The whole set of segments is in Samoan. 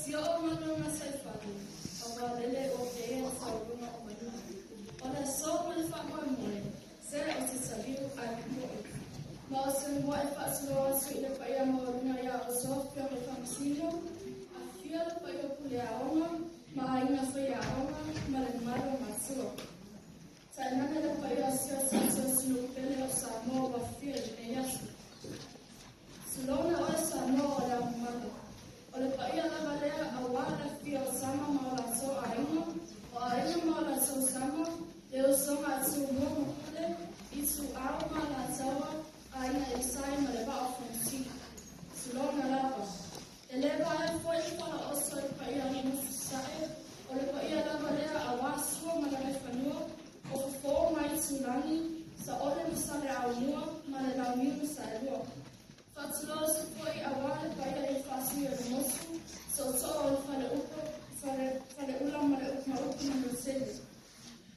Si o malo nga sa ifale, awa lele o te e sa urunga o manu. O le so ma le whamoe se o te taliu a le moe. Ma o se mua e whaatuloa atu i le paia maualuga ia o so fia me whamasino, a fia le paia pule aoga, ma aiga faiaoga, ma le mamalu o matua. Tainane le paia o si o tatou atunuu pele o Samoa ua afifio i lenei aso. Tulouna oe Samoa o le ao mamalu. O le paia lava lea aua le afifio o Tama ma o latou aiga, o Aiga ma o latou Tama, le usoga a Tumua ma Pule, Ituau ma Alataua, Aiga i le Tai ma le Vaa o Fonoti. Tulouna lava. E le vaea foi le falaoso i le paia o le motu Sasae, o le paia lava lea aua Sua ma le Vaifanua, o Fofo ma Aitulagi, Saole ma Saleaaumua ma le Launiu na Saelua. Faatulou atu foi aua le paia i le faatui o le motu, tootoo o le Faleupu, Faleula ma le ma upu na Manuatele.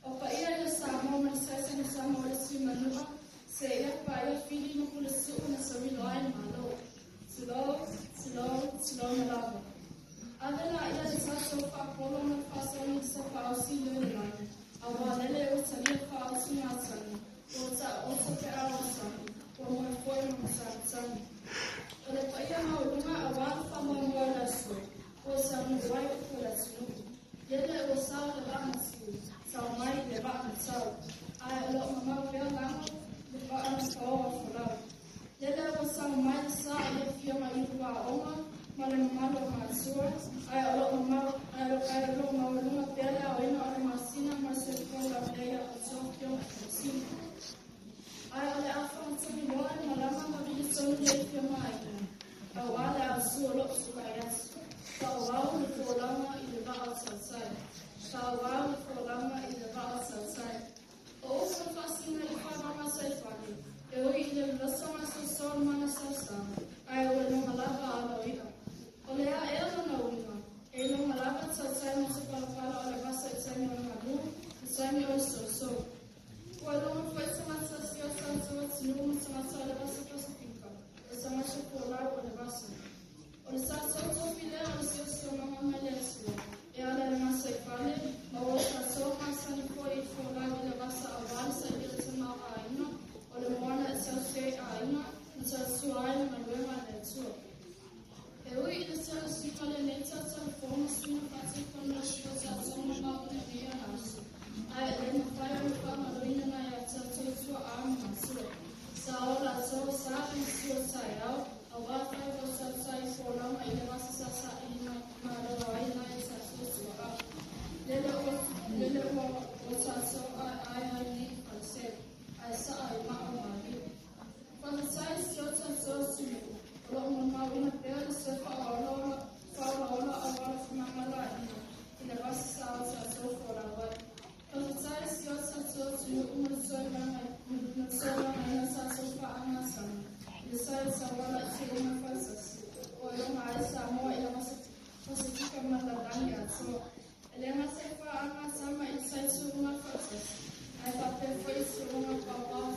O paia ia o Samoa ma le saisaimasama o le Tuimanua, seia paia Fili ma Puletuu na tauilo ai le Malo. Tulou, tulou, tulouna lava. Ave laia le tatou faapolo ma le faasaoina i Tapaau sili o le lagi, aua lele ua talia faautugatagi, ua taoto peau o sami, ua moe foi ma matagitagi. O le paia maualuga aua le faamoemoe o le aso, ua taunuu ai upu o le atunuu. Lele ua sao le vaa na tiu, sao mai le vaa na tau, ae o lo o mamao pea lago le vaa na faoa o folau. Lele ua sao mai le sa i le afioga i Uluaoga ma le mamalu o matua, ae o lo o mamao ae o lo o maualuga pea le aoina o le masina ma le soifua laulelei a outou afioga i Faamasino. Ae o le a fagatagi loa le malama ma vili tonu le afioga aiga, aua le ausu o lou tulai atu. Faaauau le folauga i le vaa o tautai. Faaauau le folauga i le vaa o tautai. O upu na faasina i le favaga saifale, e ui i le loloto gasoso o le magasausaga, ae ua iloga lava a aloia. O le a ea lona uiga, e iloga lava tautai ma tupalapala o le vasa i taimi o le malū, ma taimi o le sousou. Ua iloga foi tagata o si o tatou atunuu ma tagata o le vasa Pasefika, o tagata folau o le vasa. O le tatou tofi lea o le siosiomaga mai le Atua, e ala i le gataifale, ma ua tatou masani foi i le folau i le vasa aua le sailia tamaoaiga o le moana e tausi ai aiga ma tautua ai le galuega a le Atua. E ui i le tele o suiga o lenei tautala ma suiga faatekonolosi ua tatou molimauina i nei ona aso, ae e le mafai ona faagaloina nai a tatou tuaa ma matua. Sa o latou sa i matua taeao, aua faiva o tautai i folauga i le vasa sa saili malo ai nai a tatou tuaa. Lele ua lele ua o tatou aeae ai nei i faleseu, ae saa i maa o maliu. Faafetai si o tatou atunuu o lo o molimauina pea le toe faaolaola aua le fefaamagaloaiga i le vasa sa o tatou folau ai. Faafetai si o tatou atunuu mo le toe lagaina o tatou faagatama i le sai o tauala i teiga faitasi ua iloga ai Samoa i le vasa Pasefika ma le lalolagi atoa. E le gata i faagatama i le sai tuuga faatasi, ae faapea foi i tuuga paopao.